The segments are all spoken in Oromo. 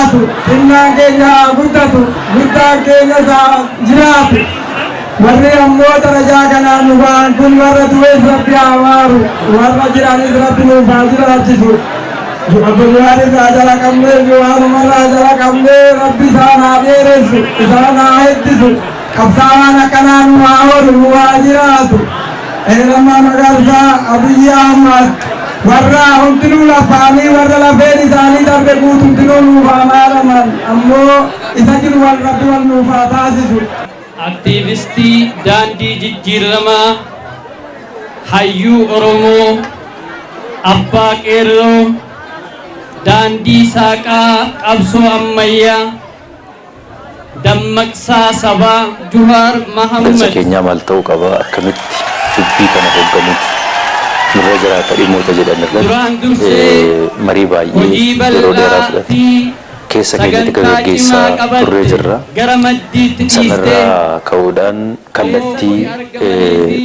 jiraatu, xinnaan keenya haa guddatu, guddaan keenyas haa jiraatu. Warri ammoo darajaa kanaan nu ga'an kun warra du'es Rabbi haa maaru, warra jiranis Rabbi nuuf haa jiraachisu. Obbo Jawaar irraa jala qabnee, Jawaaruma irraa jala qabnee, Rabbi isaan haa dheeressu, isaan haa heddisu, qabsaa'aan akkanaa nu haa horu, nu haa jiraatu. Lammaa Magarsaa, Abiyyi Ahmad, warra hundinuu lafaanii warra lafeen isaanii darbe guutumtinuu nuuf haa maaraman, ammoo isa jiru wal Rabbi wal nuuf haa taasisu. Aktiivistii daandii jijjiiramaa, hayyuu Oromoo, abbaa qeerroo, daandii saaqaa qabsoo ammayyaa, dammaqsaa sabaa Juhaar Hoggansa Mahammad. keenyaa maal ta'uu qaba, akkamitti dubbii kana hoogganuutu nurra jiraata dhimmoota jedhan irratti Duraan dursee marii baay'ee hojii yeroo dheeraa bal'aa fudhate fi keessa keenyatti sagantaa cimaa gaggeessaa turree qabatte jirra. gara maddiitti dhiistee Sanarraa ka'uudhaan kallattii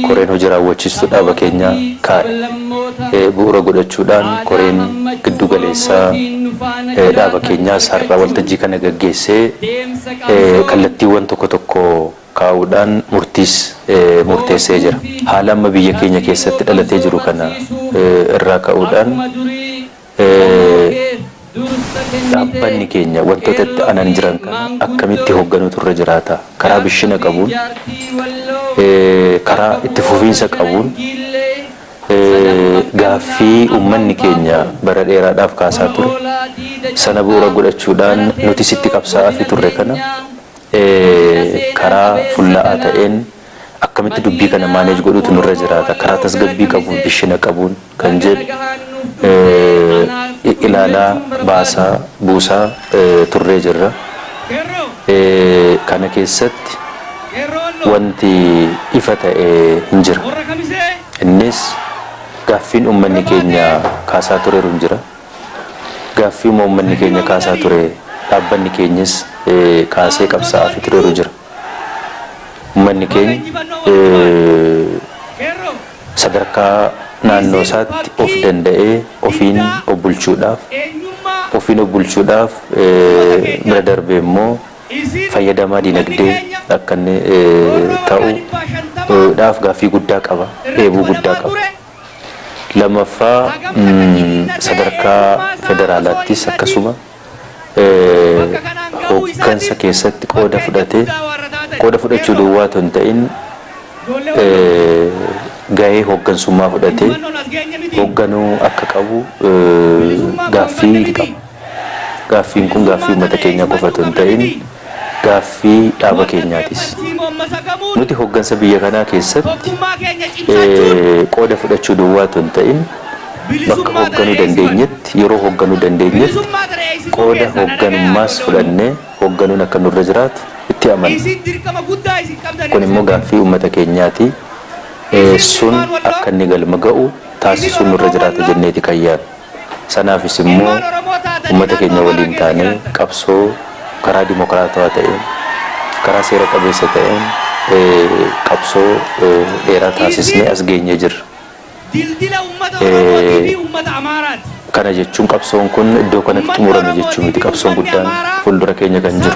koreen hojii raawwachiistuu dhaaba keenyaa kaa'e bu'uura godhachuudhaan koreen giddu galeessaa dhaaba keenyaas har'a waltajjii kana gaggeessee kallattiiwwan tokko tokko kaa'uudhaan murtiis murteessee jira. Haala amma biyya keenya keessatti dhalatee jiru kana irraa ka'uudhaan dhaabbanni keenya wantoota itti aanan jiran kana akkamitti hoogganuutu irra jiraata, karaa bishina qabuun, karaa itti fufiinsa qabuun, gaaffii uummanni keenya bara dheeraadhaaf kaasaa ture sana bu'uura godhachuudhaan nuti sitti qabsaa'aa fi turre kana karaa fullaa'aa ta'een akkamitti dubbii kana manage godhuutu nurra jiraata, karaa tasgabbii qabuun, bishina qabuun kan jedhu ilaalaa baasaa buusaa turree jirra. Kana keessatti wanti ifa ta'e hin jira. Innis gaaffiin uummanni keenya kaasaa tureeru hin jira. Gaaffii uummanni keenya kaasaa ture dhaabbanni keenyas kaasee qabsaa'aa fi tureeru jira. Uummanni keenya sadarkaa naannoo isaatti of danda'ee ofiin of bulchuudhaaf, bira darbee immoo fayyadamaa dinagdee akka inni ta'uudhaaf gaaffii guddaa qaba, dheebuu guddaa qaba. Lammaffaa, sadarkaa federaalaattis akkasuma hooggansa keessatti qooda fudhatee, qooda fudhachuu duwwaa otoo hin ta'in gahee hooggansummaa fudhatee hoogganuu akka qabu gaaffii qaba. Gaaffiin kun gaaffii uummata keenyaa qofa otoo hin ta'in gaaffii dhaaba keenyaatis. Nuti hooggansa biyya kanaa keessatti qooda fudhachuu duwwaa otoo hin ta'in bakka hoogganuu dandeenyetti, yeroo hoogganuu dandeenyetti qooda hoogganummaas fudhannee hoogganuun akka nurra jiraatu itti amanna. Kun immoo gaaffii uummata keenyaati. Sun akka inni galma ga'u taasisuun nurra jiraata jenneeti kan yaadnu. Sanaafis immoo uummata keenya waliin taanee qabsoo karaa dimokiraatawaa ta'een, karaa seera qabeessa ta'een qabsoo dheeraa taasisnee as geenyee jirra. Kana jechuun qabsoon kun iddoo kanatti xumurame jechuu miti, qabsoon guddaan fuuldura keenya kan jiru.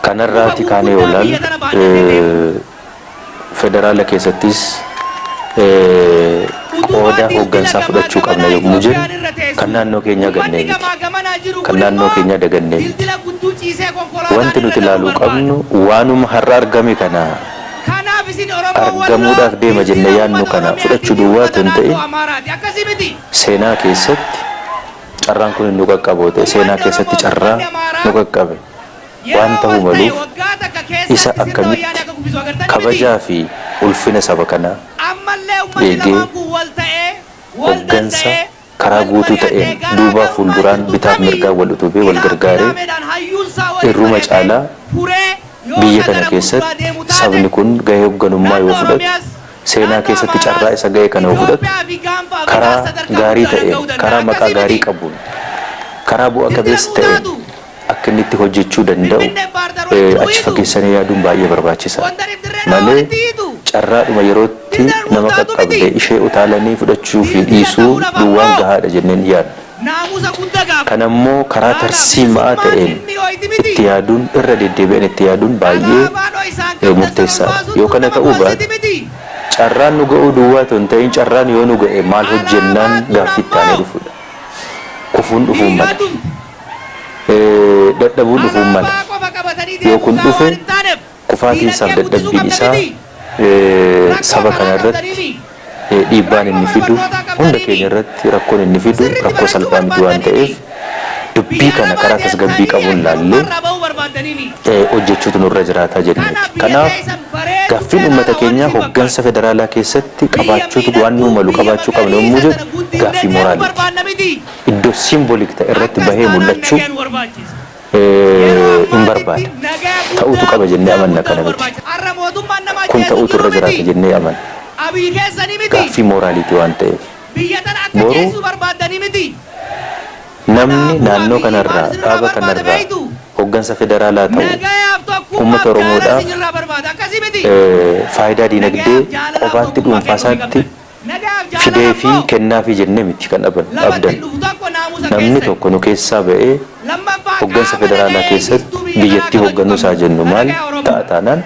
Kanarraati kaanee yoo ilaallu, federaala keessattis qooda hooggansaa fudhachuu qabna yommuu jennu kan naannoo keenyaa gannee miti. Kan naannoo keenyaa dagannee miti. Wanti nuti ilaaluu qabnu waanuma har'a argame kana, argamuudhaaf deema jennee yaadnu kana fudhachuu duwwaa otoo hin ta'in, seenaa keessatti carraan kun nu qaqqabu ta'e, seenaa keessatti carraa nu qaqqabe waan ta'uu maluuf isa akkamitti kabajaa fi ulfina saba kanaa eegee hooggansa karaa guutuu ta'een duubaa fuulduraan, bitaaf mirgaan wal utubee, wal gargaaree, irruma caalaa biyya kana keessatti sabni kun gahee hoogganummaa yoo fudhatu, seenaa keessatti carraa isa gahee kana yoo fudhatu, karaa gaarii ta'een, karaa maqaa gaarii qabuun, karaa bu'a qabeessa ta'een akka inni itti hojjechuu danda'u achi fageessanii yaaduun baay'ee barbaachisaa malee carraadhuma yerootti nama qaqqabde ishee utaalanii fudhachuu fi dhiisuu duwwaan gahaadha jenneen yaadna. Naamusa guddaa gaafata. Kana immoo karaa Laala tarsiimaa bilisummaan ta'een hin mi'ooyti miti. itti yaaduun irra deddeebi'an itti yaaduun baay'ee Alaabaa dho'isaan qabdan san ol murteessaadha. Yoo baasuun kana nama ta'uu baate boonsiti miti. carraan nu ga'uu duwwaa otoo hin ta'in carraan yoo nu ga'e maal hojjennaan Alaabaa gaaffii itti aanee ammoo dhufudha. Kufuun dhufuun dhiigaa mala. tumti. Dadhabuun dhufuun mala. Alaabaa qofa qabatanii Yoo deemuun kun gahaa dhufe waan hin taaneef kufaatiin isaaf diinagdee guddisuu dadhabbiin qabna isaa miti. Rakkoo saba karaa kana irratti qabdaniimi. dhiibbaan Rakkoo inni mana fidu barnootaa hunda qabdaniimi. keenya irratti rakkoon inni fidu Sirriitti rakkoo barachuu salphaa miti waan ta'eef barbaaddaniimi. dubbii Biyya kana alabaa karaa tasgabbii deemtanii qabuun laallee akkanummaa irraa bahuu barbaaddaniimi. hojjechuutu nurra jiraataa jenneeti. Kanaaf biyya Kanaaf teessan bareedduu gaaffiin keessaa uummata waan keenyaa isin fakkaatu. hoggansa federaalaa keessatti Biyya qabaachuutu waan nuu miidhagduu, malu biyya qabaachuu qabna yommuu magariisa jedhu tana guddifnee gaaffii deemuu mooraaliiti. barbaanna miti. Iddoo symbolic ta'e irratti Akkas bahee taanaan mul'achuu nagaya nu barbaachisa. Yeroo hin ammaatitti barbaada. nagaya Ta'uutu guddaa qaba jennee guddaa amanna guddaa kana nu nuti. barbaachisa. Har'a mootummaan nama Kun ajjeesu ta'uutu jiru irra jiraata miti. jennee amanna. Abiyyi keessanii miti. Gaaffii mooraaliiti waan ta'eef. Biyya tana akka Boru ceesisuu barbaaddanii miti. namni Kanaafuu naannoo Abiyyi maal kanarraa isinirraa dhaaba barbaada kanarraa beektu? hoggansa federaalaa ta'u Nagayaaf tokkummaaf uummata jaalala Oromoodhaaf isinirraa barbaada. Akkasii miti. faayidaa diinagdee Nagayaaf jaalalaaf qofaatti tokkummaa dhuunfaa kennuu isaatti qabdan. Nagayaaf jaalala fidee fi ammoo kennaa fi jennee miti kan lafatti abdan. dhufu tokko naamusa Namni keessan. tokko nu keessaa ba'ee Lammaffaa hoggansa qaama federaalaa nagaya keessatti eegsistuu biyya kanaa biyyattii kabajuu hoogganuu qabna. isaa jennu maal Nagaya Oromoo. ta'a taanaan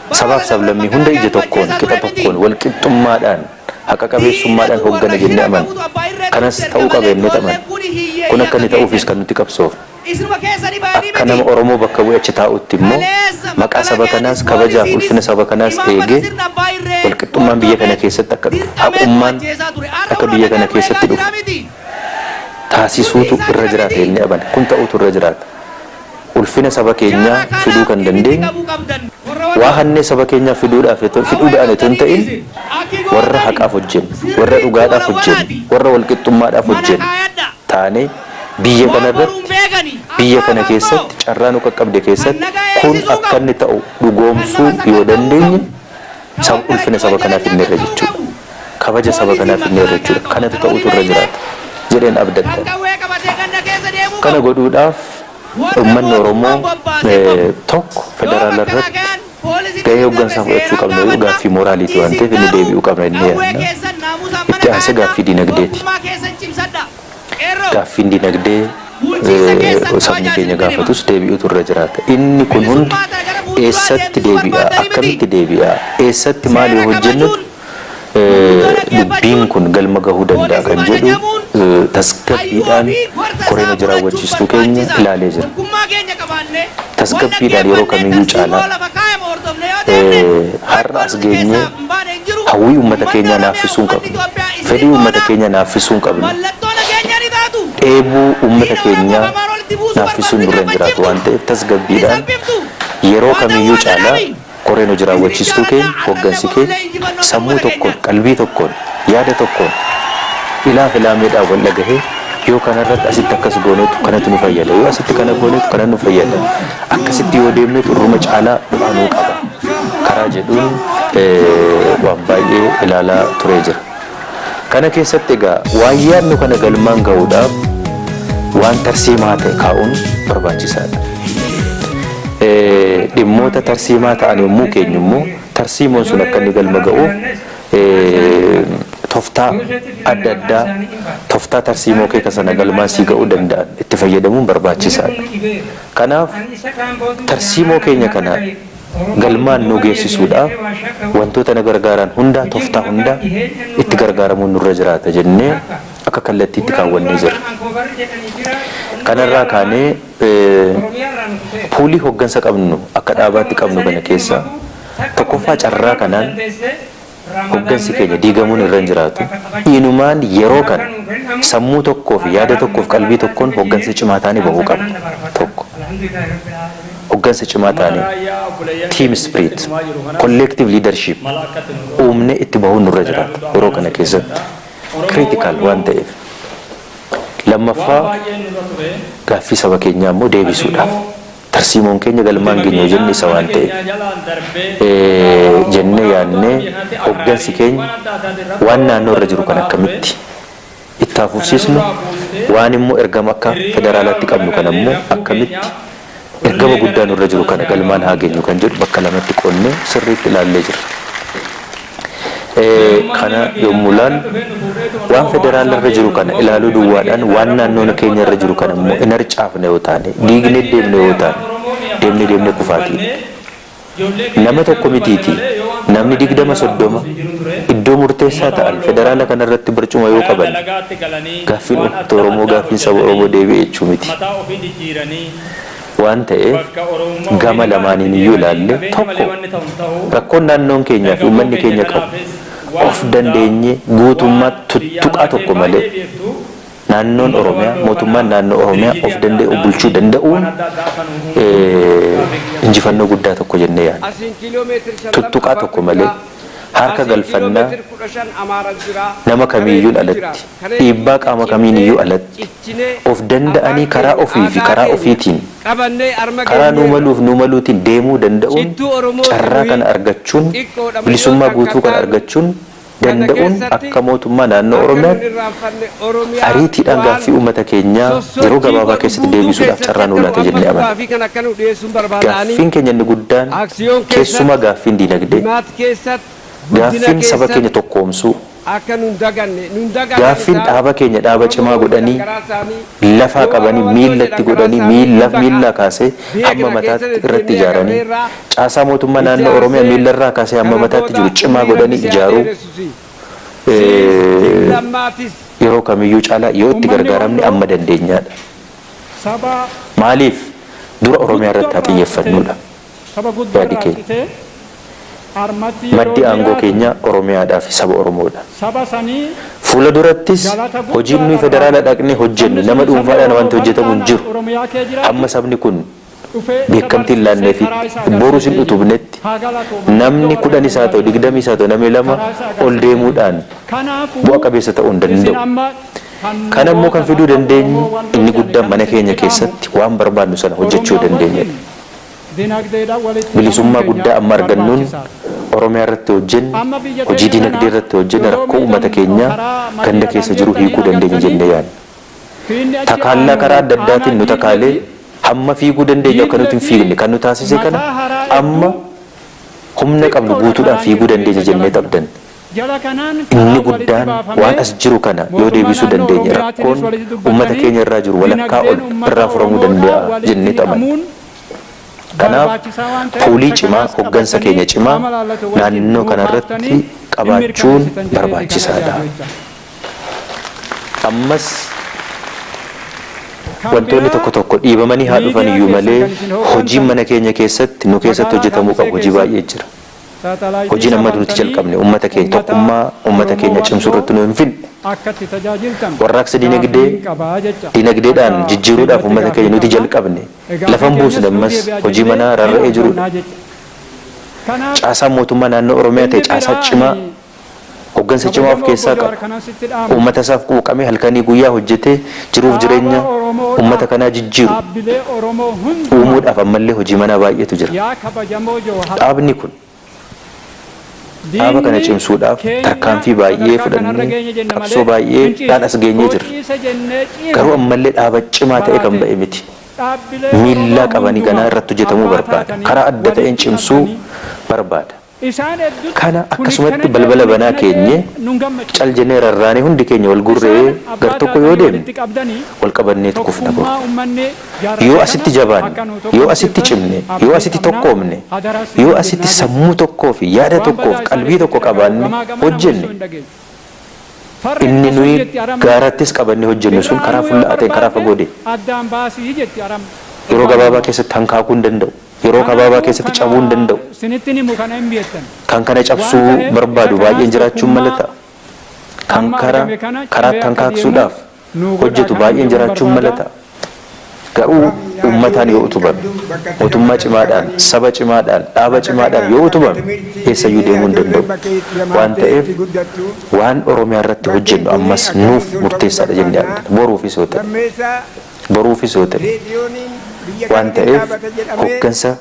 Bara sabaaf bara sablammii hunda ija makalakayaan tokkoon ajjeesaa qixa ture miti. tokkoon wal qixxummaadhaan haqa qabeessummaadhaan Diinatu hoggana warra jennee shira amanna. qabutu abbaa irreetu Kanas nutti ta'uu erga qaba malee jennee ijoolleen amanna. kun Kun hiyyeeyyii akka inni akka ta'uufis keessan. kan nuti qabsoofnu. Isinuma keessanii bahanii Akka miti. nama Oromoo bakka bu'ee achi taa'utti immoo Kaleessa maqaa saba kanaas makalakayaanis kabajaaf poolisiinis ulfina saba kanaas imaammata eegee sirna abbaa irree walqixxummaan biyya kana hordofeetu keessatti akka dhufu dirqameetu haqummaan ajjeesaa ture. Har'a akka kunoo biyya kana nagaan nu keessatti eegaa dhufu jira miti. taasisuutu Nuti isaa irra jira jiraata miti. jennee amanna. Kun ta'uutu irra jiraata. Ulfina saba keenyaa Jara kana fiduu kan ibitti dandeenyu qabuu qabdan. Warra waa walloo hannee saba keenyaaf fiduudhaaf qawwee fiduudhaan otoo hin qabdanii ta'in dhiisi. Akki warra gootani haqaaf hojjennu, warra sirriitti dhugaadhaaf hojjennu, walawwalaati. warra walqixxummaadhaaf Mana hojjennu kaayadha. taanee biyya Waan kana boruun irratti beekani. biyya Abbaa kana ammoo keessatti carraa nu qaqqabde kan keessatti nagaa kun eegsisuu akka qabu. inni ta'u Kan dhugoomsuu nama yoo sakatta'uu dandeenye qabu. Kan sab ulfina saba kanaaf wanjalanya inni irra qaqqabuu jechuudha. qabu. Kabaja saba Poolisii kanaaf inni irra makalaakaa jechuudha. qabu. Kanatu Kan ta'utu olii irra beeyne jiraata jedheen kan abdadha. qawwee qabatee ganda keessa deemuu Kana qabu. godhuudhaaf Warra uummanni mootummaan Oromoo bobbaasee qabu. tokko Yoo federaala irratti makalakayaan poolisiin gahee isin darbe hoggansaa fudhachuu seeraan qabna yoo gaafanna. gaaffii mooraaliiti waan Isin ta'eef inni garuu deebi'uu qabna inni qawwee yaadna. keessan naamusaan mana Itti aansee kaayadha. gaaffii diinagdeeti. Tokkummaa keessan cimsadha. Qeerroo Gaaffiin diinagdee bulchiinsa keessan sabni kabajaa keenya isinitti hima. gaafatus deebi'utu irra jiraata. Inni kun hundi Bilisummaa tana gara fuulduraa eessatti deemsisuu deebi'a? barbaaddanii miti. Akkamitti deebi'a? Eessatti maal Seera yoo hojjennutu kabajuun, maanguddoo dubbiin dhaggeeffachuun, kun galma gahuu danda'a poolisii kan jedhu ajajamuun, hayyuu tasgabbiidhaan ofii gorsa koreen isaa hojii fudhachuun raawwachiistuu keenya barbaachisaadha. ilaalee jira. Tokkummaa keenya qabaannee, wal Tasgabbiidhaan yeroo dhaggeeffannee kamiyyuu tarsiimoo caalaa lafa kaayame hordofne yoo deemne har'a rakkoon as nuti geenyee keessaa hin baane hin jiru. hawwii uummata Uummanni keenyaa Oromiyaa, naaffisuu hin uummanni qabnu. Itoophiyaa Fedhii isin uummata boona. keenyaa naaffisuu hin qabnu. Mallattoo nageenyaa ni taatu. Dheebuu uummata Diina Oromoo keenyaa afaan olitti buusuu naaffisuun barbaadu ni nurra hin jiraatu waan kabachiiftu. ta'eef Ni tasgabbiidhaan salphiftu. yeroo Waa ta'uu kamiyyuu waa caalaa ta'anii. koreen hojii Isinin raawwachiistuu jaaladha. keenya Har'allee hoggansi keenya borullee injifannoon sammuu uummata tokkoon keenyaati. qalbii tokkoon yaada tokkoon ilaaf ilaameedhaan wal dhagahee yoo kanarratti asitti akkas goonetu kanatu nu fayyada yoo asitti kana goonetu kana nu fayyada akkasitti yoo deemnetu irruma caalaa bu'aa nuu qaba karaa jedhuun waan baay'ee ilaalaa turee jira. Kana keessatti egaa waan yaadnu kana galmaan gahuudhaaf waan tarsiimaa ta'e kaa'uun barbaachisaadha. Dhimmoota tarsiimaa ta'an yommuu keenyu immoo tarsiimoon sun akka inni galma ga'uuf tooftaa adda addaa tooftaa tarsiimoo kee sana galmaan sii ga'uu danda'an itti fayyadamuun barbaachisaadha. Kanaaf tarsiimoo keenya kana galmaan nu geessisuudhaaf wantoota na gargaaran hundaa tooftaa hundaa itti gargaaramuun nurra jiraata jennee akka kallattiitti kaawwannee jirra. Kanarraa kaanee puulii hoggansa qabnu akka dhaabaatti qabnu kana keessa tokkoffaa carraa kanaan hoggansi keenya diigamuun irra hin jiraatu. Inumaan yeroo kana sammuu tokkoo fi yaada tokkoof qalbii tokkoon hoggansa cimaa taanee bahuu qabna. Tokko. Hoggansa cimaa taanee team spirit, collective leadership uumnee itti bahuun nurra jiraata yeroo kana keessatti. Critical waan ta'eef. Lammaffaa gaaffii saba keenyaa immoo deebisuudhaaf. Tarsiimoon keenya galmaan keenya jenne isa waan ta'eef. Jennee yaadnee hoggansi keenya waan naannoo irra jiru kan akkamitti itti hafuufsiisnu waan immoo ergama akka federaalaatti qabnu kan ammoo akkamitti ergama guddaa nurra jiru kana galmaan haa geenyu kan jedhu bakka lamatti qoonnee sirriitti ilaallee jirra. Kana yommuu ilaallu, waan federaala irra jiru kana ilaaluu duwwaadhaan waan naannoon keenya irra jiru kana immoo hin harcaafne yoo taane, diignee deemne yoo taane, deemne deemne kufaatii. Nama tokko mitiiti, namni 20 30 iddoo murteessaa ta'an federaala kana irratti barcuma yoo qaban, gaaffiin uummata Oromoo, gaaffiin saba Oromoo deebi'e jechuu miti. Waan ta'eef, gama lamaaniin iyyuu ilaalle, tokko rakkoon naannoon keenyaa fi uummanni keenya qabu, of dandeenye guutummaatti tuttuqaa tokko malee naannoon Oromiyaa, mootummaan naannoo Oromiyaa of danda'e of bulchuu danda'uun injifannoo guddaa tokko jennee yaadna. Tuttuqaa tokko malee, harka galfannaa nama kamiiyyuun alatti, dhiibbaa qaama kamiin iyyuu alatti, of danda'anii karaa ofii fi karaa ofiitiin, karaa nuu maluuf nuu maluutiin deemuu danda'uun, carraa kana argachuun, bilisummaa guutuu kana argachuun danda'uun, akka mootummaa naannoo Oromiyaatti ariitiidhaan gaaffii uummata keenyaa yeroo gabaabaa keessatti deebisuudhaaf carraa nuu laata jennee amanna. Gaaffiin keenya inni guddaan, keessumaa gaaffiin diinagdee, gaaffiin saba keenya tokkoomsuu, gaaffiin dhaaba keenya dhaaba cimaa godhanii lafaa qabanii miillatti godhanii miilla miillaa kaasee hamma mataatti irratti ijaaranii, caasaa mootummaa naannoo Oromiyaa miillarraa kaasee hamma mataatti jiru cimaa godhanii ijaaruu yeroo kamiyyuu caalaa yoo itti gargaaramne amma dandeenyaadha. Maaliif dura Oromiyaa irratti haa xiyyeeffannuudha yaadi keenya. Maddi aangoo keenya Oromiyaadhaa fi saba Oromoodha. Fuula durattis hojiin nuyi federaala dhaqnee hojjennu nama dhuunfaadhaan wanti hojjetamu hin jiru. Hamma sabni kun beekamtii hin laanneefitti, borus hin utubnetti, namni 10s haa ta'u, 20s haa ta'u, namni lama ol deemuudhaan bu'a qabeessa ta'uu hin danda'u. Kana immoo kan fiduu dandeenyu inni guddaan mana keenya keessatti waan barbaannu sana hojjechuu dandeenyedha. Bilisummaa guddaa amma argannuun Oromiyaa irratti hojjenne, hojii dinagdee irratti hojjenne, rakkoo uummata keenyaa ganda keessa jiru hiikuu dandeenya jennee yaadna. Takaallaa karaa adda addaatiin nu takaalee hamma fiiguu dandeenyu akka nuti hin fiigne kan nu taasise kana, amma humna qabnu guutuudhaan fiiguu dandeenya jennee abdanna. Inni guddaan waan as jiru kana yoo deebisuu dandeenye, rakkoon uummata keenya irraa jiru walakkaa ol irraa furamuu danda'a jennee amanna. Kanaaf puulii cimaa, hoggansa keenya cimaa naannoo kanarratti qabaachuun barbaachisaadha. Ammas wantoonni tokko tokko dhiibamanii haa dhufan iyyuu malee, hojiin mana keenya keessatti nu keessatti hojjetamuu qabu hojii baay'ee jira. Hojiin amma nuti jalqabne uummata keenya, tokkummaa uummata keenya cimsuu irratti nu hin finne. Warraaqsa dinagdee, dinagdeedhaan jijjiiruudhaaf uummata keenya nuti jalqabne lafan buusne, ammas hojii manaa rarra'ee jirudha. Caasaan mootummaa naannoo Oromiyaa ta'e caasaa cimaa, hoggansa cimaa of keessaa qaba. Uummata isaaf quuqamee halkanii guyyaa hojjetee jiruuf jireenya uummata kanaa jijjiiru uumuudhaaf ammallee hojii manaa baay'eetu jira. Dhaabni kun dhaaba kana cimsuudhaaf tarkaanfii baay'ee fudhannee, qabsoo baay'eedhaan as geenyee jirra. Garuu ammallee dhaaba cimaa ta'e kan ba'e miti. Miilla qabanii ganaa irratti hojjetamuu barbaada. Karaa adda ta'een cimsuu barbaada. Kana akkasumatti balbala banaa keenye cal jennee rarraanee hundi keenya wal gurree gar tokko yoo deemne, wal qabanneetu kufna boru. Yoo asitti jabaanne, yoo asitti cimne, yoo asitti tokkoomne, yoo asitti sammuu tokkoo fi yaada tokkoof qalbii tokko qabaanne hojjenne, inni nuyi gaarattis qabannee hojjennu sun karaa fulla'aa ta'e, karaa fagoo deema. Yeroo gabaabaa keessatti hankaakuu hin danda'u. Yeroo gabaabaa keessatti cabuu hin danda'u. Kan kana cabsuu barbaadu baay'een jiraachuun mala ta'a. Kan karaatti hankaaksuudhaaf hojjetu baay'een jiraachuun mala ta'a. Garuu uummataan yoo utubame, mootummaa cimaadhaan, saba cimaadhaan, dhaaba cimaadhaan yoo utubame, eessayyuu deemuu hin danda'u. Waan ta'eef, waan Oromiyaa irratti hojjennu ammas nuuf murteessaadha jennee abdanna. Boruufis yoo ta'e. Boruufis yoo ta'e. Waan ta'eef, hoggansa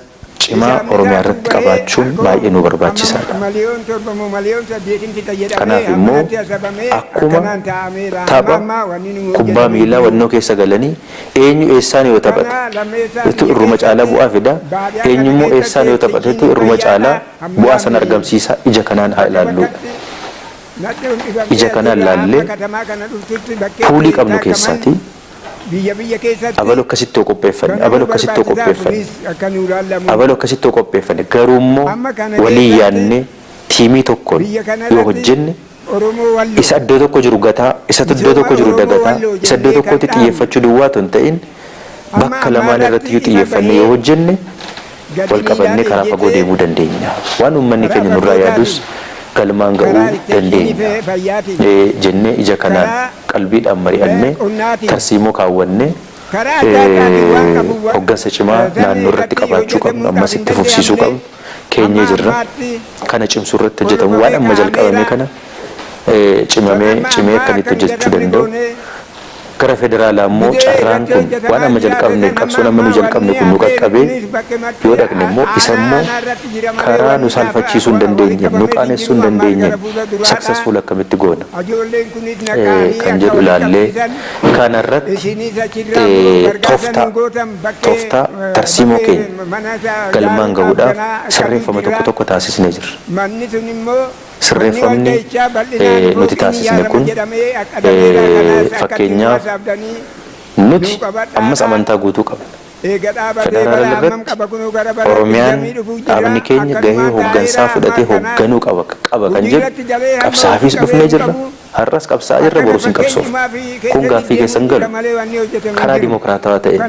cimaa Oromiyaa irratti qabaachuun baay'ee nu barbaachisaadha. Kanaaf immoo akkuma tapha kubbaa miilaa wannoo keessa galanii, eenyu eessaan yoo taphate itu irruma caalaa bu'aa fida, eenyu immoo eessaan yoo taphatetu irruma caalaa bu'aa sana argamsiisa, ija kanaan haa ilaalluudha. Ija kanaan laallee poolii qabnu keessaatii abalu akkasitti yoo qopheeffanne, abalu akkasitti yoo qopheeffanne, abalu akkasitti yoo qopheeffanne, garuu immoo walii yaadnee tiimii tokkoon yoo hojjenne, isa iddoo tokko jiru gataa, isa iddoo tokko jiru dagataa, isa iddoo tokkotti xiyyeeffachuu duwwaa otoo hin ta'in, bakka lamaan irratti iyyuu xiyyeeffannee yoo hojjenne, wal qabannee karaa fagoo deemuu dandeenya. Waan uummanni keenya nurraa yaadus galmaan ga'uu dandeenya jennee ija kanaan qalbiidhaan mari'annee, tarsiimoo kaawwannee, hoggansa cimaa naannoo irratti qabaachuu qabnu ammas itti fufsiisuu qabnu keenyee jirra. Kana cimsuu irratti hojjetamu, waan amma jalqabame kana cimamee cimee akkamitti hojjechuu danda'u. Gara federaalaa immoo carraan kun waan amma jalqabne, qabsoon amma nu jalqabne kun nu qaqqabee yoo dhaqne immoo, isa immoo karaa nu salphachiisuu hin dandeenye, nu qaanessuu hin dandeenye, successful akkamitti goona kan jedhu ilaallee, kanarratti tooftaa tarsiimoo keenya galmaan gahuudhaaf sirreeffama tokko tokko taasisnee jirra. Sirreeffamni nuti taasisne kun, fakkeenyaaf, nuti ammas amantaa guutuu qabna. Federaala irratti Oromiyaan, dhaabni keenya gahee hooggansaa fudhatee hoogganuu qaba kan jedhu qabsaafis dhufnee jirra. Har'as qabsaa jirra, borus hin qabsoofne. Kun gaaffii keessan galu karaa dimokiraatawaa ta'een.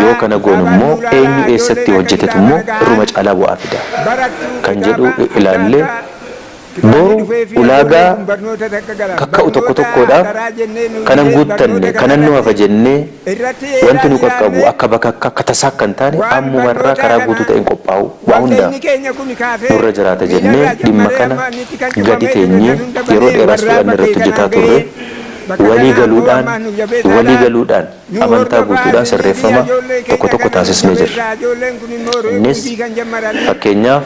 Yoo kana goonu immoo, eenyu eessatti hojjetetu immoo irruma caalaa bu'aa fida kan jedhu ilaallee, boru ulaagaa kakka'u tokko tokkodhaaf kanan guuttanne, kanan nu hafa jennee wanti nu qaqqabu akka bakka akka tasaa akka hin taane, ammumarraa karaa guutuu ta'een qophaa'u waa hundaaf nurra jiraata jennee, dhimma kana gadi teenyee yeroo dheeraas fudhanne irratti hojjetaa turre. Walii galuudhaan amantaa guutuudhaan sirreeffama tokko tokko taasisnee jirra. Innis fakkeenyaaf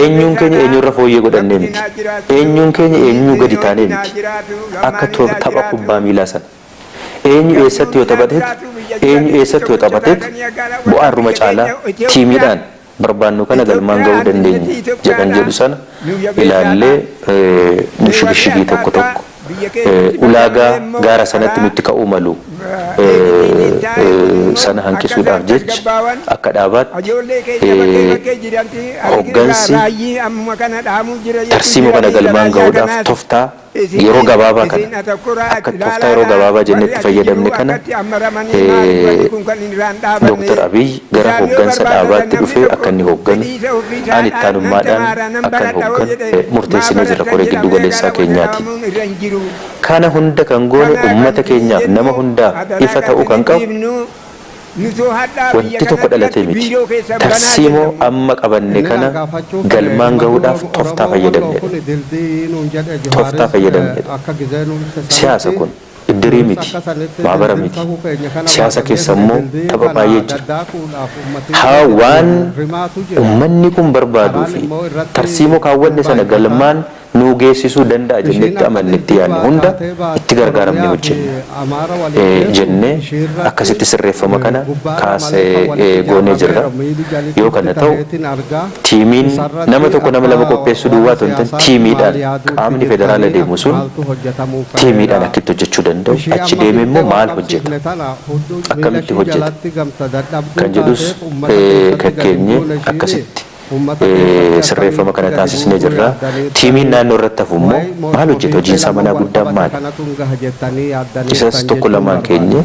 eenyuun keenya eenyurra fooyyee godhannee miti. Eenyuun keenya eenyuu gadi taanee miti. Akka tapha kubbaa miilaa sana. Eenyu eessatti yoo taphateet, eenyu eessatti yoo taphateet bu'aa irruma caalaa tiimiidhaan barbaannu kana galmaan gahuu dandeenya jedhan jedhu sana ilaallee, mushigishigii tokko tokko, ulaagaa gaara sanatti nutti ka'uu malu sana hanqisuudhaaf jecha, akka dhaabaatti hoggansi tarsiimoo kana galmaan gahuudhaaf toftaa yeroo gabaabaa kana, akka tooftaa yeroo gabaabaa jennee itti fayyadamne kana, Dooktar Abiy gara hoggansa dhaabaatti dhufee akka inni hogganu, ani itti aanummaadhaan akka inni hogganu murteessinee jirra koree giddu galeessaa keenyaati. Kana hunda kan goone uummata keenyaaf, nama hundaaf ifa ta'uu kan qabu, wanti tokko dhalatee miti. Tarsiimoo amma qabanne kana galmaan gahuudhaaf tooftaa fayyadamnedha. Tooftaa fayyadamnedha. Siyaasa kun iddirii miti, maabara miti. Siyaasa keessa immoo tapha baay'ee jira. Haa waan uummanni kun barbaaduu fi tarsiimoo kaawwanne sana galmaan nuu geessisuu danda'a jennetti amannetti yaadne hunda itti gargaaramne hojjenna jennee akkasitti sirreeffama kana kaasee goonee jirra. Yoo kana ta'u, tiimiin nama tokko, nama lama qopheessuu duwwaa otoo hin ta'in, tiimiidhaan qaamni federaala deemu sun tiimiidhaan akkitti hojjechuu danda'u, achi deemee immoo maal hojjeta, akkamitti hojjeta kan jedhus kakkeenye akkasitti sirreeffama kana taasisnee jirra. Tiimiin naannoo irratti hafu immoo maal hojjeta? Hojiin isaa manaa guddaan maali? Isas tokko lamaan keenye,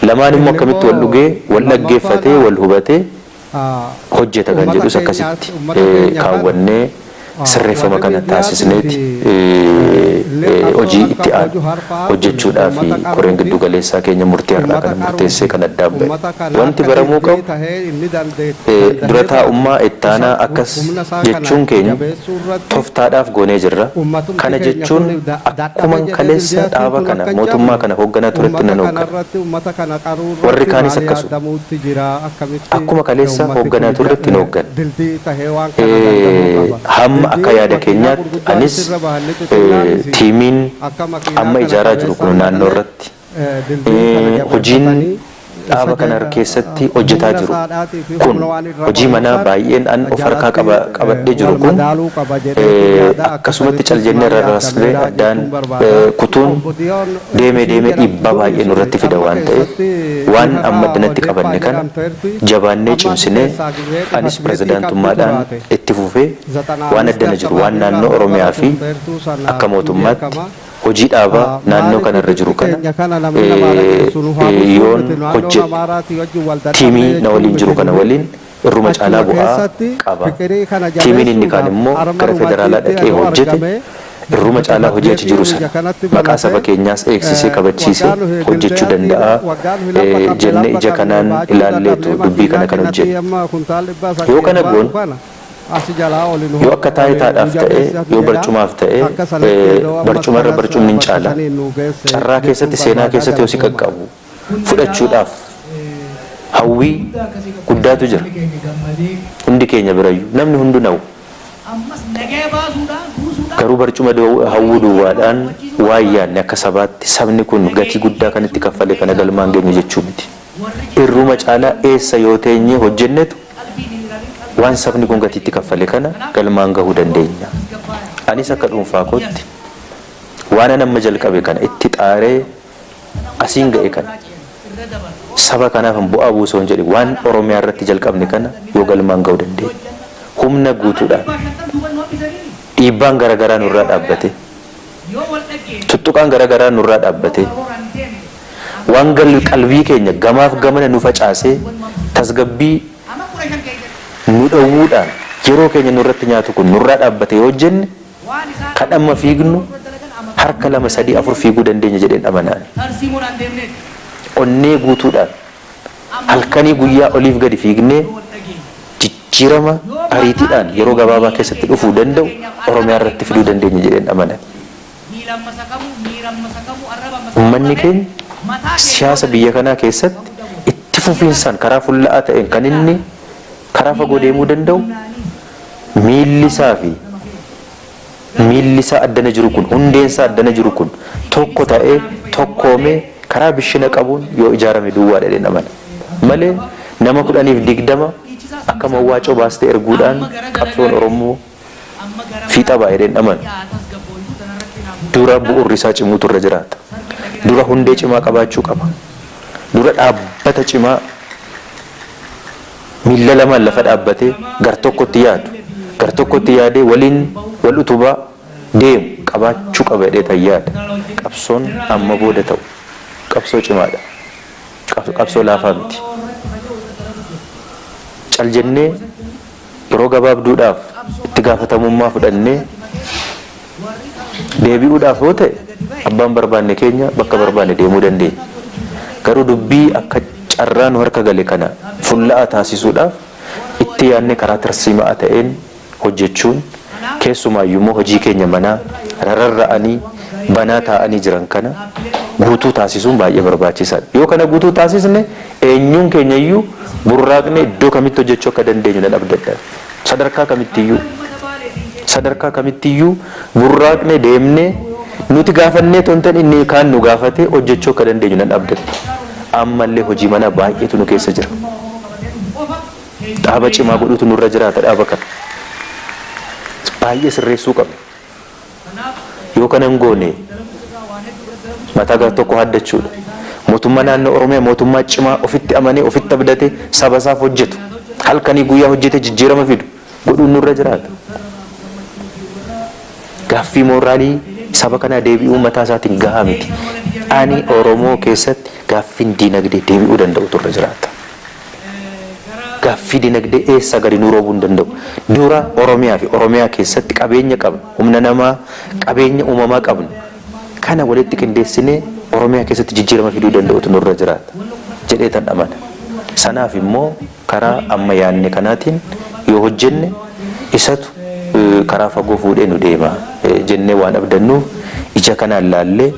lamaan immoo akkamitti wal dhugee, wal dhaggeeffatee, wal hubatee hojjeta kan jedhus akkasitti kaawwannee sirreeffama kana taasisneeti hojii itti aanu hojjechuudhaaf koreen giddu galeessaa keenya murtii har'aa kana murteessee kan addaan ba'e. Wanti baramuu qabu, dura taa'ummaa ittaanaa akkas jechuun keenya tooftaadhaaf goonee jirra. Kana jechuun akkuma kaleessa dhaaba kana, mootummaa kana hoogganaa turetti nan hooggana. Warri kaanis akkasuma. Akkuma kaleessa hoogganaa turretti hin hooggana. Hamma akka yaada keenyaatti anis, tiimiin amma ijaaraa jiru kun naannoo irratti hojiin Dhaaba kana keessatti hojjetaa humna jiru saadhaatii fi kun humna waan irra hojii manaa qoruudhaan baay'een an of harkaa jalatti qabadhee jiru wal kun madaaluu qaba jedhee yaada akka akkasumatti sanittis cal jennee maal rarraasnee yaadameera addaan jechuun barbaada. kutuun Obbo Diyoon deemee ishii deemee dhiibbaa jedhamtu baay'ee nurratti fida amma waan ta'eef keessatti waan bifarraa amma addanatti odeeffaa qabanne kana jedhamteerti. jabaannee Amma achi cimsinee keessaa gizee anis xifat beetii qabdu pirezidaantummaadhaan turaate. itti fufee Zaxanaa waan amisti addana jiru waan akkabaabirraa naannoo bara Oromiyaa fi turteertuu sana akka hin mootummaatti beekama. hojii dhaabaa naannoo Maaliif kanarra jiru nuti kana keenya kana namni namaa dhageessu nu haa bulchuu yoon miti naannoo hojjedhe Amaaraatii wajjin wal dadhabne tiimii na jechuu waliin miti jiru kana nuyi. waliin irruma caalaa Achuma bu'aa keessatti qaba. fiqirii kana Tiimiin inni kaan jabeessuudhaaf immoo harma gara federaalaa dhumatiitti dhaqee adoo hojjete argame irruma caalaa xifat hojii achi jiru beetiin ija sana kanatti maqaa saba banate keenyaas eegsisee kabachiisee waggaa nuyi hojjechuu dildeetti danda'a waggaa nuyi lamba qabne jennee lamba ija qabne kanaan baachuu ilaalleetu dadhabne dubbii makiinaa kana kan kennatti hojjenne. amma kuntaal dhibbaa Yoo saddeet kana baatu goone kana asi jalaa oli nu yoo akka oli nu taayitaadhaaf ta'e jabeessa yoo jedha barcumaaf ta'e akka sanatti iddoo ammas barcumarra kanas barcumni hin bakka caala. saniin nu geesse Carraa jechuun keessatti seenaa barbaadaa keessatti yoo si galatooma. qaqqabu fudhachuudhaaf hawwii guddaatu jira. Hundi keenya birayyuu namni hundu na'u. Ammas nagaya baasuudhaan buusuudhaan Garuu barcuma hawwuu duwwaadhaan waan yaadne akka sabaatti sabni kun gatii guddaa kan itti kaffale kana galmaan geenyu jechuu miti. Warri Irruma caalaa eessa yoo teenye hojjennetu qalbiin hin ilaalin qalbii waan sabni kun gatii itti kaffale kana galmaan gahuu dandeenya. Tasgabbaa'aa. Anis akka dhuunfaa kootti waan an amma jalqabe kana itti xaaree asiin ga'e kana Irra dabarsu. saba kanaaf bu'aa buusoo hin jedhe waan Oromiyaa irratti jalqabne kana yoo galmaan gahuu dandeenya. Humna guutuudhaan 50 duuba nu hambisanii dhiibbaan garaagaraa nurraa dhaabbate yoo wal dhaggeenne tuttuqaan garaagaraa nurraa dhaabbate karooraan deemne waan qalbii keenya gamaaf gamana nu facaasee tasgabbii amma 15 keessatti nu dhowwuudhaan yeroo keenya nurratti nyaatu kun nurraa dhaabbate yoo hojjenne waan isaan kan amma fiignu dura dalagan amma harka lama sadii afur fiiguu dandeenya jedheen amanaan. Tarsiimoodhaan deemneeti. Onnee guutuudhaan Amma halkanii guyyaa oliif gadi fiignee yoo wal dhageenye jijjiirama ariitiidhaan yeroo gabaabaa keessatti dhufuu danda'u Oromiyaa irratti fiduu dandeenya jedheen amanan. Miilaan masakamuu, miiraan masakamuu, arrabaan masakamuu Uummanni malee keenya mataa keenya siyaasa yoo biyya kanaa keessatti itti fufiinsaan karaa fulla'aa ta'een kan inni karaa fagoo deemuu danda'u miilli isaa fi miilli isaa addana jiru kun hundeen isaa addana jiru kun tokko ta'ee tokkoomee karaa bishina qabuun yoo ijaarame duwwaa jedheen amana. Malee nama 10f 20 akka mawwaacoo baastee erguudhaan qabsoon Oromoo amma gara fiixa ba'a jedheen amana. yaa tasgabbooytuu tanarratti naa Dura bu'uurri isaa cimuutu irra jiraata. Dura hundee cimaa qabaachuu qaba. Dura dhaabbata cimaa miilla lamaan lafa dhaabbatee gar tokkotti yaadu, gar tokkotti yaadee waliin wal utubaa deemu qabaachuu qaba jedhee tan yaada. Qabsoon amma booda ta'u qabsoo cimaadha. Qabsoo laafaa miti. Cal jennee yeroo gabaabduudhaaf itti gaafatamummaa fudhannee deebi'uudhaaf yoo ta'e abbaan barbaanne keenya bakka barbaanne deemuu dandeenya. Garuu dubbii akka carraa nu harka gale kana fulla'aa taasisuudhaaf itti yaadne karaa tarsiimaa ta'een hojjechuun keessumaayyuu immoo hojii keenya manaa rarra'anii banaa taa'anii jiran kana guutuu taasisuun baay'ee barbaachisaadha. Yoo kana guutuu taasisne eenyuun keenya iyyuu burraaqne iddoo kamitti hojjechuu akka dandeenyu nan abdadha. Sadarkaa kamittiyyuu burraaqne deemnee nuti gaafannee tontan inni kaan nu gaafate hojjechuu akka dandeenyu nan abdadha. Ammallee hojii manaa baay'eetu nu keessa jira. Dhaaba cimaa godhutu nurra jiraata dhaaba kana. Baay'ee sirreessuu qabna. Yoo kana hin goone mataa gara tokko haddachuudha. Mootummaa naannoo Oromiyaa mootummaa cimaa ofitti amanee ofitti abdatee saba isaaf hojjetu halkanii guyyaa hojjetee jijjiirama fidu godhuun nurra jiraata. Gaaffii mooraalii saba kanaa deebi'uu mataa isaatiin gahaa miti. Ani Oromoo keessatti gaaffiin diinagdee deebi'uu danda'u turre jiraata. Gaaffii diinagdee eessa gadi nu roobuu hin danda'u. Dura Oromiyaa fi Oromiyaa keessatti qabeenya qabna, humna namaa, qabeenya uumamaa qabna. Kana walitti qindeessinee Oromiyaa keessatti jijjiirama fiduu danda'utu nurra jiraata jedhee tan amana. Sanaaf immoo karaa amma yaadne kanaatiin yoo hojjenne isatu karaa fagoo fuudhee nu deema jennee waan abdannuuf ija kanaan laallee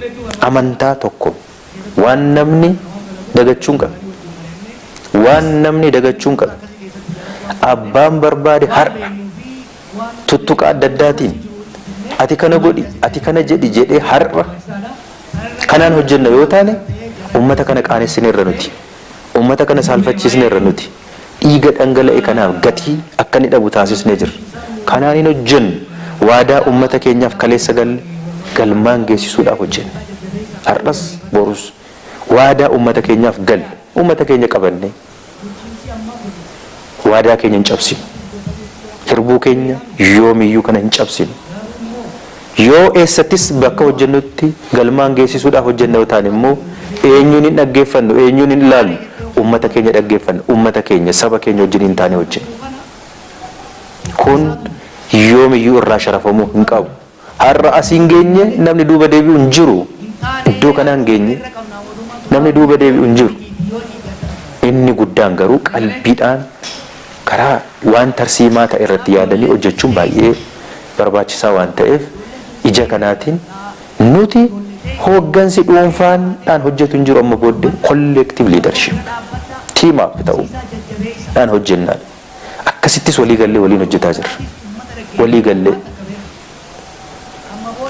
amantaa tokko waan namni dagachuu hin qabne. Waan namni dagachuu hin qabne. Abbaan barbaade har'a tuttuqa adda addaatiin ati kana godhi, ati kana jedhi jedhee har'a kanaan hojjenna yoo taane uummata kana qaanessineerra nuti. Uummata kana saalfachiisneerra nuti. Dhiiga dhangala'e kanaaf gatii akka inni dhabu taasisnee jirra. Kanaan hin hojjennu. Waadaa uummata keenyaaf kaleessa galle galmaan geessisuudhaaf hojjenna. Har'as borus waadaa uummata keenyaaf galle uummata keenya qabannee waadaa keenya hin cabsinu. Hirbuu keenya yoomiyyuu kana hin cabsinu. Yoo eessattis bakka hojjennutti galmaan geessisuudhaaf hojjenna yoo ta'an immoo eenyuun hin dhaggeeffannu, eenyuun hin ilaallu, uummata keenya dhaggeeffanna, uummata keenya, saba keenya wajjin hin taane hojjenna. Kun yoomiyyuu irraa sharafamuu hin qabu. Har'a asiin geenye namni duuba deebi'u hin jiru. Iddoo kanaan geenye namni duuba deebi'u hin jiru. Inni guddaan garuu qalbiidhaan karaa waan tarsiimaa ta'e irratti yaadanii hojjechuun baay'ee barbaachisaa waan ta'eef ija kanaatiin nuti hooggansi dhuunfaadhaan hojjetu hin jiru. Amma booddee collective leadership, team up ta'uu dhaan hojjennaan akkasittis walii gallee waliin hojjetaa jirra. Walii gallee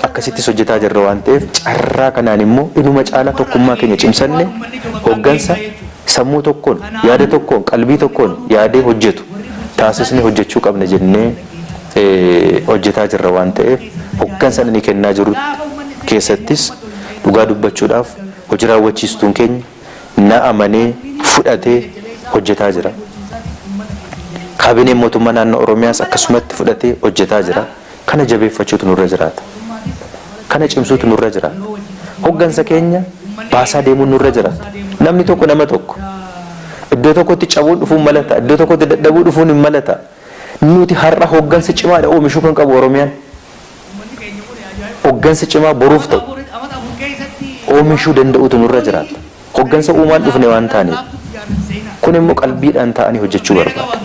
akkasittis hojjetaa jirra waan ta'eef, carraa kanaan immoo inuma caalaa tokkummaa keenya cimsanne hooggansa sammuu tokkoon, yaada tokkoon, qalbii tokkoon yaadee hojjetu taasisnee hojjechuu qabna jennee hojjetaa jirra waan ta'eef, hooggansa inni kennaa jiru keessattis dhugaa dubbachuudhaaf hojii raawwachiistuun keenya na amanee fudhatee hojjetaa jira. Kaabineen mootummaa naannoo Oromiyaas akkasumatti fudhatee hojjetaa jira. Kana jabeeffachuutu nurra jiraata. Kana cimsuutu nurra jiraata. Hoggansa keenya baasaa deemuun nurra jiraata. Namni tokko nama tokko. Iddoo tokkotti cabuun dhufuun malata. Iddoo tokkotti dadhabuu dhufuun hin malata. Nuti har'a hoggansa cimaadha oomishuu kan qabu Oromiyaan. Hoggansa cimaa boruuf ta'u oomishuu danda'utu nurra jiraata. Hoggansa uumaan dhufne waan taaneef. Kun immoo qalbiidhaan ta'anii hojjechuu barbaada.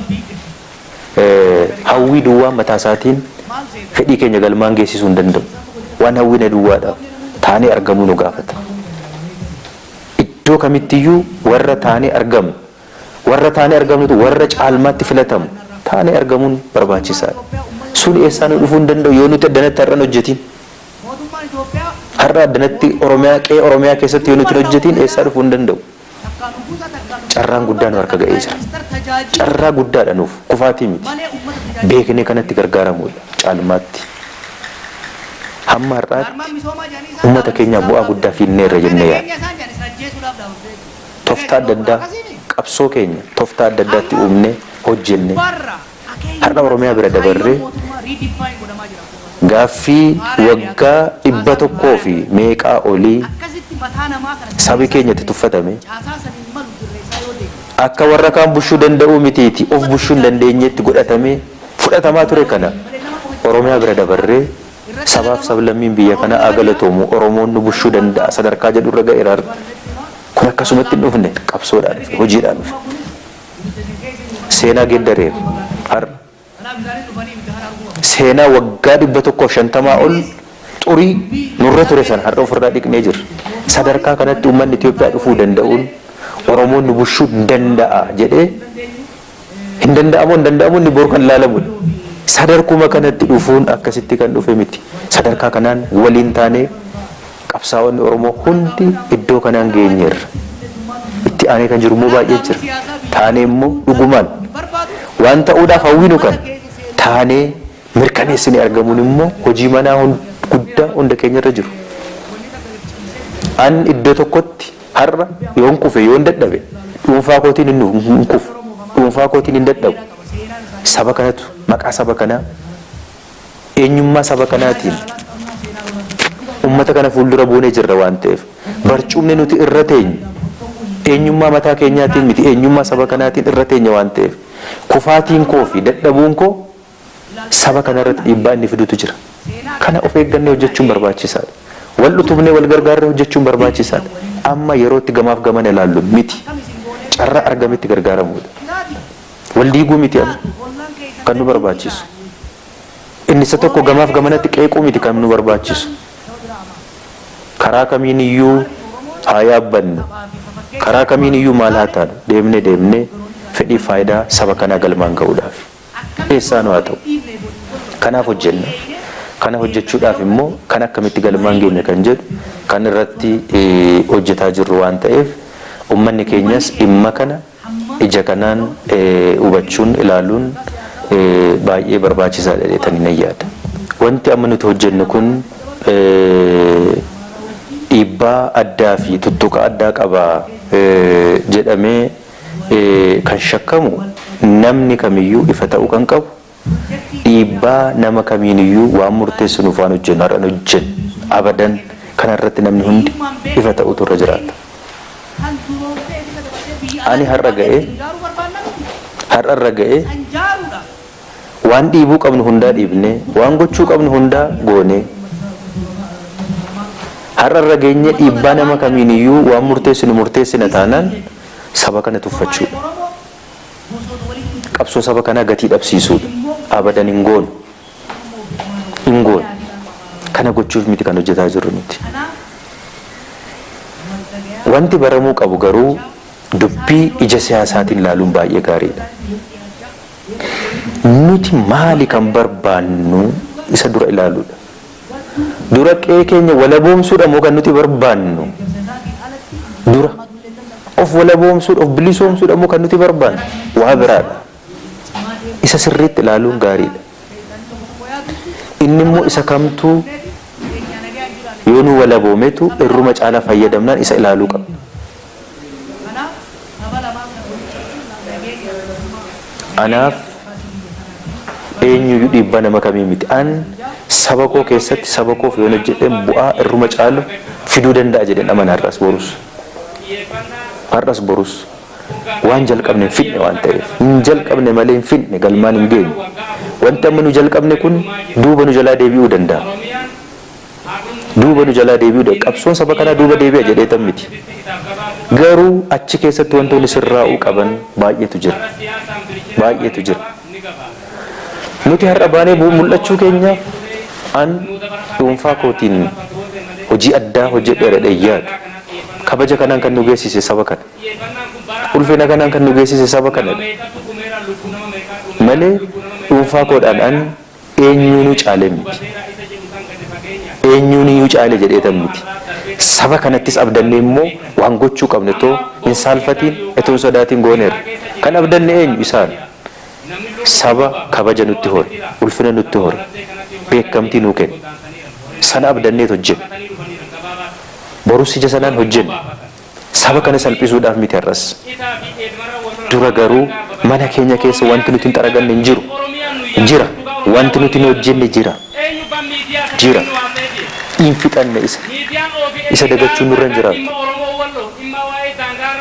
Hawwii duwwaa mataa isaatiin fedhii keenya galmaan geessisuu hin danda'u. Waan hawwine duwwaadhaaf taanee argamuu nu gaafata. Iddoo kamittiyyuu warra taanee argamu, warra taanee argamnutu warra caalmaatti filatamu taanee argamuun barbaachisaadha. Sun eessaa nu dhufuu hin danda'u yoo nuti addanatti har'an hojjetiin. Har'a addanatti Oromiyaa, qe'ee Oromiyaa keessatti yoo nuti hin hojjetiin eessaa dhufuu hin danda'u. Carraan guddaan nu harka ga'ee jira. Carraa guddaadha nuuf, kufaatii miti. Beeknee kanatti gargaaramuudha caalmaatti. Hamma har'aatti uummata keenyaaf bu'aa guddaa finneerra jennee yaadna. Tooftaa adda addaa qabsoo keenya tooftaa adda addaatti uumnee hojjenne har'a Oromiyaa bira dabarree gaaffii waggaa 100 fi meeqaa olii sabi keenya itti tuffatame akka warra kaan bushuu danda'uu mitiiti of bushuu hin dandeenyetti godhatamee fudhatamaa ture kana Oromiyaa bira dabarree sabaaf sablammiin biyya kanaa haa galatoomu, Oromoon nu bushuu danda'a sadarkaa jedhurra ga'eera. Kun akkasumatti hin dhufne, qabsoodhaan dhufe, hojiidhaan dhufe. Seenaa geeddareera har'a. Seenaa waggaa 150 ol xurii nurra ture sana har'a ofirraa dhiqnee jirra. Sadarkaa kanatti uummanni Itoophiyaa dhufuu danda'uun Oromoon nu bushuu danda'a jedhee hin danda'amu, hin danda'amu inni boru kan ilaalamudha. Sadarkuma kanatti dhufuun akkasitti kan dhufe miti. Sadarkaa kanaan waliin taanee qabsaa'onni Oromoo hundi iddoo kanaan geenyeerra. Itti aanee kan jiru immoo baay'ee jira. Taanee immoo dhugumaan waan ta'uudhaaf hawwinu kan taanee mirkaneessinee argamuun immoo hojii manaa guddaa hunda keenyarra jiru. An iddoo tokkotti har'a yoon kufe, yoon dadhabe, dhuunfaa kootiin hin kufu, dhuunfaa kootiin hin dadhabu. Saba kanatu maqaa saba kanaa, eenyummaa saba kanaatiin uummata kana fuuldura buunee jirra waan ta'eef, barcumni nuti irra teenyu eenyummaa mataa keenyaatiin miti, eenyummaa saba kanaatiin irra teenya waan ta'eef, kufaatiin koo fi dadhabuun koo saba kanarratti dhiibbaa inni fidutu jira. Kana of eeggannee hojjechuun barbaachisaadha. Wal utubnee wal gargaarree hojjechuun barbaachisaadha. Amma yeroo itti gamaaf gamana ilaallu miti. Carraa argametti gargaaramuudha. Wal diiguu miti amma kan nu barbaachisu. Inni isa tokko gamaaf gamanatti qeequu miti kan nu barbaachisu. Karaa kamiin iyyuu haa yaabbannu. Karaa kamiin iyyuu maal haa taanu, deemnee deemnee fedhii faayidaa saba kanaa galmaan ga'uudhaaf. Eessaanuu haa ta'u. Kanaaf hojjenna. Kana hojjechuudhaaf immoo kan akkamitti galmaan geenya kan jedhu kan irratti hojjetaa jirru waan ta'eef, Uummanni keenyas dhimma kana ija kanaan hubachuun ilaaluun baay'ee barbaachisaadha jedhanii nan yaada. Wanti amma nuti hojjennu kun dhiibbaa addaa fi tuttuqa addaa qaba jedhamee kan shakkamu namni kamiyyuu ifa ta'uu kan qabu, dhiibbaa nama kamiiniyyuu waan murteessinuuf waan hojjennu har'an hojjennu abadan. Kanarratti namni hundi ifa ta'utu irra jiraata. Ani har'a ga'ee, har'arra ga'ee, waan dhiibuu qabnu hundaa dhiibnee, waan gochuu qabnu hundaa goonee har'arra geenye, dhiibbaa nama kamiiniyyuu waan murteessinu murteessina taanaan saba kana tuffachuudha. Qabsoo saba kanaa gatii dhabsiisuudha. Abadan hin goonu. Hin goonu. Kana gochuuf miti kan hojjetaa jirru miti. Wanti baramuu qabu garuu dubbii ija siyaasaatiin ilaaluun baay'ee gaariidha. Nuti maali kan barbaannu isa dura ilaaluudha. Dura qe'ee keenya walaboomsuudha moo kan nuti barbaannu? Dura of walaboomsuudha, of bilisoomsuudha moo kan nuti barbaannu? Waa biraadha. Isa sirriitti ilaaluun gaariidha. Inni immoo isa kamtuu yoo nu walaboometu irruma caalaa fayyadamnaan isa ilaaluu qabna. Anaaf eenyuyyuu dhiibbaa nama kamii miti. An saba koo keessatti saba koof yoon hojjedheen bu'aa irruma caalu fiduu danda'a jedheen amana har'as borus. Har'as borus waan jalqabne hin fidne waan ta'eef. Hin jalqabne malee hin fidne, galmaan hin geenye. Wanti amma nu jalqabne kun duuba nu jalaa deebi'uu danda'a. Duuba nu jalaa deebi'uu danda'a. Qabsoon saba kanaa duuba deebi'a jedheetan miti. Garuu achi keessatti wantoonni sirraa'uu qaban baay'eetu jira. Baay'eetu jira. Nuti har'a baanee mul'achuu keenyaaf an dhuunfaa kootiin hojii addaa hojjedheera jedhee yaadu. Kabaja kanaan kan nu geessise saba kana. Ulfina kanaan kan nu geessise saba kanadha. Malee dhuunfaa koodhaan an eenyuunuu caale miti. Eenyuuniyyuu caale jedheetan miti. Saba kanattis abdannee immoo waan gochuu qabne otoo hin saalfatiin, otoo hin sodaatiin gooneerra. Kan abdanne eenyu? Isaan. Saba kabaja nutti hore, ulfina nutti hore, beekamtii nuu kenne. Sana abdanneet hojjenne. Borus ija sanaan hojjenne. Saba kana salphisuudhaaf miti har'as. Dura garuu mana keenya keessa wanti nuti hin xaraganne hin jiru. Jira. Wanti nuti hin hojjenne jira. Jira. Hin fixanne isa. Isa dagachuun nurra hin jiraatu.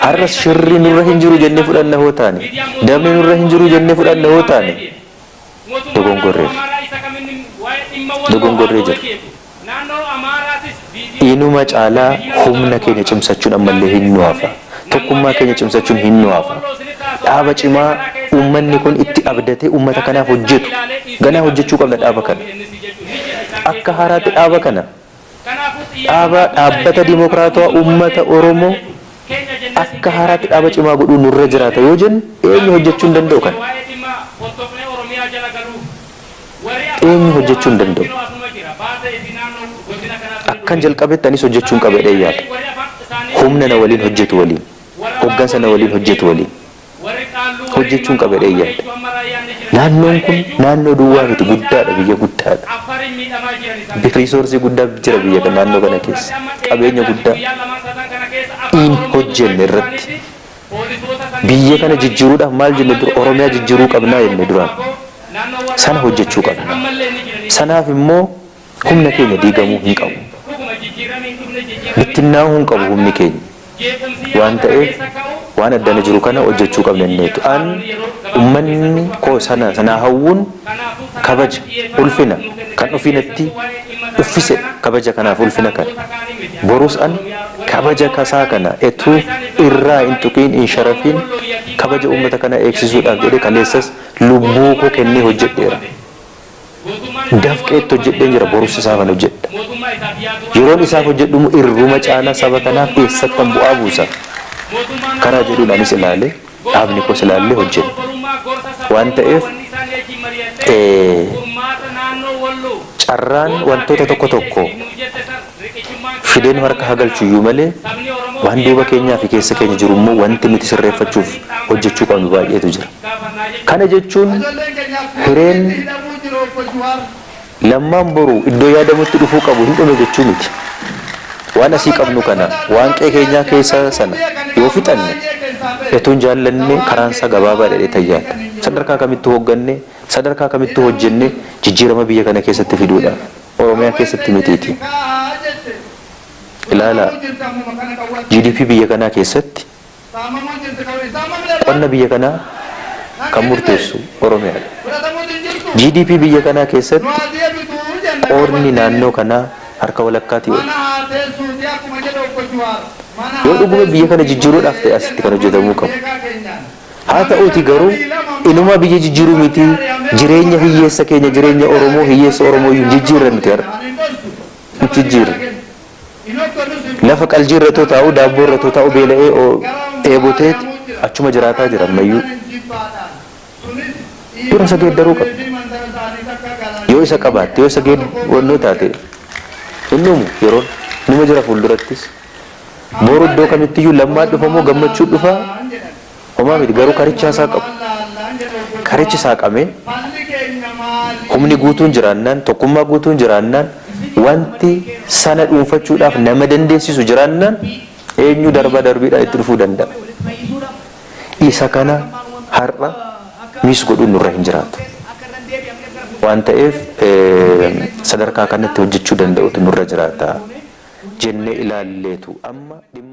Har'as shirri nurra hin jiru jennee fudhanna hoo taane, dabni nurra hin jiru jennee fudhanna hoo taane, dogongorreerra. Dogongorree jirra. Inuma caalaa humna keenya cimsachuun ammallee hin nu hafa. Tokkummaa keenya cimsachuun hin nu hafa. Dhaaba cimaa uummanni kun itti abdatee uummata kanaaf hojjetu. Ganaa hojjechuu qabna dhaaba kana. Akka haaraatti dhaaba kana, dhaaba Dhaabbata Dimokiraatawaa Uummata Oromoo, akka haaraatti dhaaba cimaa godhuu nurra jiraata yoo jennu, eenyu hojjechuu hin danda'u kana? Eenyu hojjechuu hin danda'u? Akkan jalqabetti anis hojjechuun qaba jedhee yaada. Humna na waliin hojjetu waliin, hoggansa na waliin hojjetu waliin hojjechuun qaba jedhee yaada. Naannoon kun naannoo duwwaa miti, guddaadha, biyya guddaadha. Resource guddaa jira biyya kana, naannoo kana keessa. Qabeenya guddaa hin hojjenne irratti. Biyya kana jijjiiruudhaaf maal jenne dura? Oromiyaa jijjiiruu qabnaa jenne duraan. Sana hojjechuu qabna. Sanaaf immoo humna keenya diigamuu hin qabu. Bittinnaa'uu hin qabu humni keenya. Waan ta'eef waan addana jiru kana hojjechuu qabna inneetu. An uummanni koo sana sanaa hawwuun kabaja, ulfina kan ofii natti uffise, kabaja kanaaf ulfina kana. Borus an kabaja kasaa kana etuu irraa hin tuqiin, hin sharafiin, kabaja uummata kanaa eegsisuudhaaf jedhee kaleessas lubbuu koo kennee hojjedheera. Dafqeetti hojjedheen jira, borus isaafan hojjedha. Yeroon isaaf hojjedhu immoo irruma caalaa saba kanaaf eessattan bu'aa buusa karaa jedhuun anis ilaalee, dhaabni koos ilaallee hojjenna. Waan ta'eef carraan wantoota tokko tokko fidee nu harka hagalchu iyyuu malee, Waan duuba keenyaa fi keessa keenya jiru immoo wanti nuti sirreeffachuuf hojjechuu qabnu baay'eetu jira. Kana jechuun hireen Lammaan boru iddoo yaadamutti dhufuu qabu hin dhume jechuu miti. Waan asii qabnu kana, waan qe'ee keenyaa keessa sana yoo fixanne, utuu hin jaallanne karaansaa gabaabaadha jedhee yaada. Sadarkaa kamittuu hoogganne, sadarkaa kamittuu hojjenne jijjiirama biyya kana keessatti fiduudhaaf. Oromiyaa keessatti mitiiti. Ilaalaa, GDP biyya kanaa keessatti qonna biyya kanaa kan murteessu Oromiyaadha. GDP biyya kanaa keessatti qoodni naannoo kanaa harka walakkaatii ol. Yoo dhuguma biyya kana jijjiiruudhaaf ta'e asitti kan hojjetamuu qabu. Haa ta'uuti garuu inuma biyya jijjiiruu miti, jireenya hiyyeessa keenya, jireenya Oromoo, hiyyeessa Oromoo iyyuu jijjiirra nuti har'a. Hin jijjiirre. Lafa qaljii irra too taa'u, daabboo irra too taa'u beela'ee dheeboteet achuma jiraataa jira ammayyuu. Dura isa geeddaruu qabna. Yoo isa qabaatte, yoo isa wannoo taate hin dhumu yeroon numa jira fuuldurattis. Boru iddoo kamittiyyuu Lammaa dhufa moo Gammachuu dhufa homaa miti, garuu karichaa isaa qabu. Karichi saaqamee humni guutuun jiraannaan, tokkummaa guutuun jiraannaan, wanti sana dhuunfachuudhaaf nama dandeessisu jiraannaan eenyu darbaa darbiidhaan itti dhufuu danda'a. Isa kana har'a miss godhuun nurra hin jiraatu. Waan ta'eef sadarkaa kanatti hojjechuu danda'utu nurra jiraata jennee ilaalleetu amma dhimma.